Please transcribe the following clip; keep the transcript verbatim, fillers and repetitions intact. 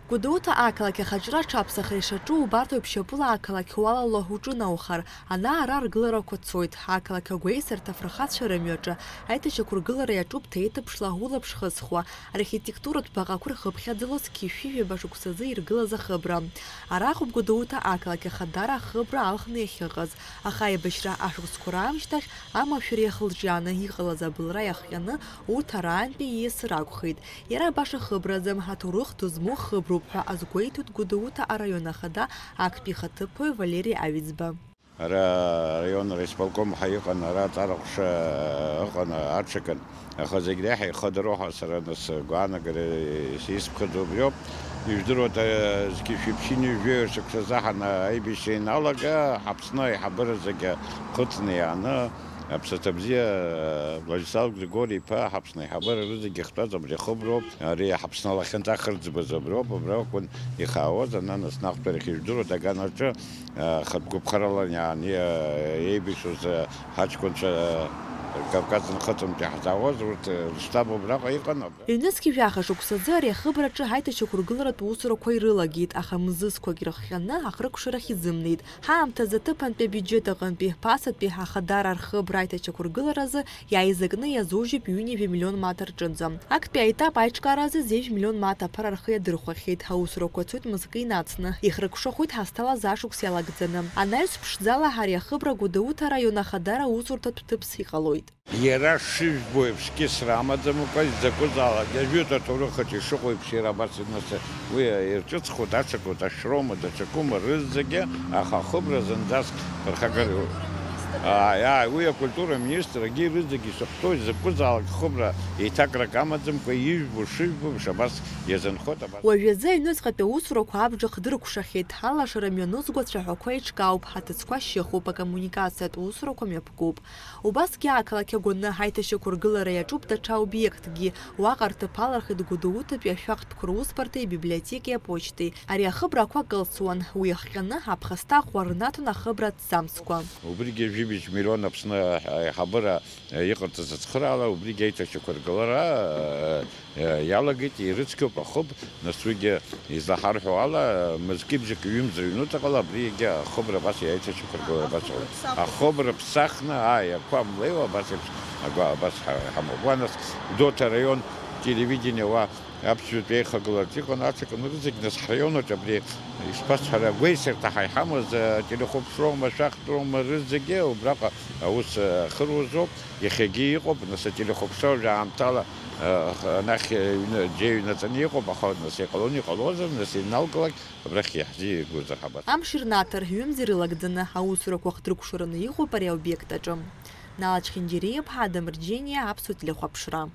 Гәдоуҭа ақалақь ахаҿра аҽаԥсахра ишаҿу убарҭ еиԥш шьапыла ақалақь уалало уҿынаухар, ана-ара аргыларақәа цоит. Ақалақь агәеисырҭа афырхацәа рымҩаҿы аиҭашьақәыргылара иаҿуп ҭеиҭыԥшла улаԥш хызхуа, архитектуратә баҟақәа рхыԥхьаӡало зқьи жәшәи жәаба шықәсазы иргылаз ахыбра. Араҟоуп Гәдоуҭа ақалақь Ахадара ахыбра алхны иахьыҟаз, аха аибашьра ашықәсқәа раамышьҭахь амашәыр иахылҿиааны иҟалаз абылра иахҟьаны урҭ араантәи ииасыр акәхеит. Иара баша хыбраӡам, аҭоурых ду змоу хыброуп ҳәа азгәеиҭоит Гәдоуҭа араион ахада актәи ихаҭыԥуаҩ Валери Аҩӡба. Ара араион аисполком ҳәа иҟан, ара аҵара ҟәша ыҟан, аҽакын. Аха зегь реиҳа ихадароу ҳәа сара нас гәаанагара исԥхьаӡо убриоуп. Ижәдыруада, зқьи жәшәи ԥшьынҩажәи жәаҩа шықәса заҳаны аибашьра иналага, Ҳаԥсны аиҳабыра зегьы хыҵны иааны, аԥсаҭа бзиа, Владислав Григори-иԥа, Ҳаԥсны аиҳабыра рызегьы ихтәаз абри ахыброуп. Ари Ҳаԥсны алахьынҵа ахырӡбаз абриоуп, абра акәын ихаауаз, ана нас наҟтәарахь ижәдыруада, аганаҿы, а, хатә гәаԥхарала иааны, а, еибашьуаз, а, ҳаҷкәынцәа, а, Кавказ нхыҵынтә иаҳзаауаз, урҭ, а, рыштаб убраҟа иҟан. Ҩнызқьи жәаха шықәсазы ари ахыбраҿы ҳаиҭашьақәыргыларатә усурақәа ирылагеит, аха мзызқәак ирыхҟьаны ахыркәшарахь изымнеит. Ҳаамҭазы аҭыԥантәи абиуџьет аҟынтәи, ԥасатәи ахадара рхыбра аиҭашьақәыргыларазы иааизакны иазужьып ҩынҩажәа миллион маҭ рҿынӡа. Актәи аетап аиҿкааразы зежә миллион маҭ аԥара рхы иадырхәахьеит, аусурақәа цоит мызкы инацны, ихыркәшахоит ҳазҭалаз ашықәс иалагӡаны. Анаҩс ԥшӡала ари ахыбра Гәдоуҭа араион ахадара усурҭатә ҭыԥс иҟалоит. Иара шыжәбо еиԥш кьысра амаӡамкәа, изакәызаалак, иажәытә аҭоурых аҿы ишыҟоу еиԥш иара абас иныс-, уи ирҿыцхоит, аҽакоуп, ашәроума, даҽакума, рызегьы, аха ахыбра зынӡаск ԥырхагар-, ааи, ааи, уи акультура аминистргьы рызегьы ишахәҭоу, изакәызаалак хыбра еиҭакрак амаӡамкәа, ижәбо, шыжәбо еиԥш абас иазынхоит, абас. Уажәазы аҩныҵҟатәи аусурақәа абџахә дыркәшахьеит, алашара мҩанызго ацәаҳәақәа еиҿкаауп, аҭыӡқәа шьыхуп, акоммуникациатә усурақәа мҩаԥгоуп. Убасгьы ақалақь агәаны аиҭашьақәыргылара иаҿуп даҽа обиектгьы. Уаҟа рҭыԥ алархит Гәдоуҭатәи ашәахтәқәа русбарҭеи абиблиотекеи аԥошьҭеи. Ари ахыбра ақәа кылсуан. Уи иахҟьаны аԥхасҭа аӷәра рнаҭон ахыбра аҭӡамцқәа. Убригьы жәибжь миллион Аԥсны аиҳабыра иҟарҵаз ацхыраара, убригьы аиҭашьақәыргылара, иалагеит, ирыцқьоуп ахыб, нас уигьы излаҳарҳәо ала, мызкы-бжьык ҩымз рыҩнуҵаҟала абри егьа ахыбра абас иаиҭашьақәыргылара абас ауп. Ахыбра ԥсахны, ааи, ақәа млеиуа абас еиԥш агәа абас ҳа-, ҳамоуп. Уа нас Гәдоуҭа араион телевидение уа аԥсшәатәи аихагылараҿ иҟан аҽакын рызегь, нас ҳраион аҿы абри ишԥасҳәара, агәеисырҭа ҳа иҳамаз, ателехәаԥшроума, ашәахтәроума, рызегьы убраҟа аус ахыруазоуп. Иахьагьы иҟоуп, нас ателехәаԥшра уажәы аамҭала, э, анахь, э, ҩны, џьеҩнаҵаны иҟоуп, аха нас иҟалон, иҟалозар, нас иналгалак абрахь иаҳзиургозар ҳабацо. Амш ирнаҭар, ҩымз ирылагӡаны аусурақәа хдыркәшараны иҟоуп ари аобиект аҿы. Нала Чхинџьариа-иԥҳа, Адам Рџьениа, Аԥсуа телехәаԥшра.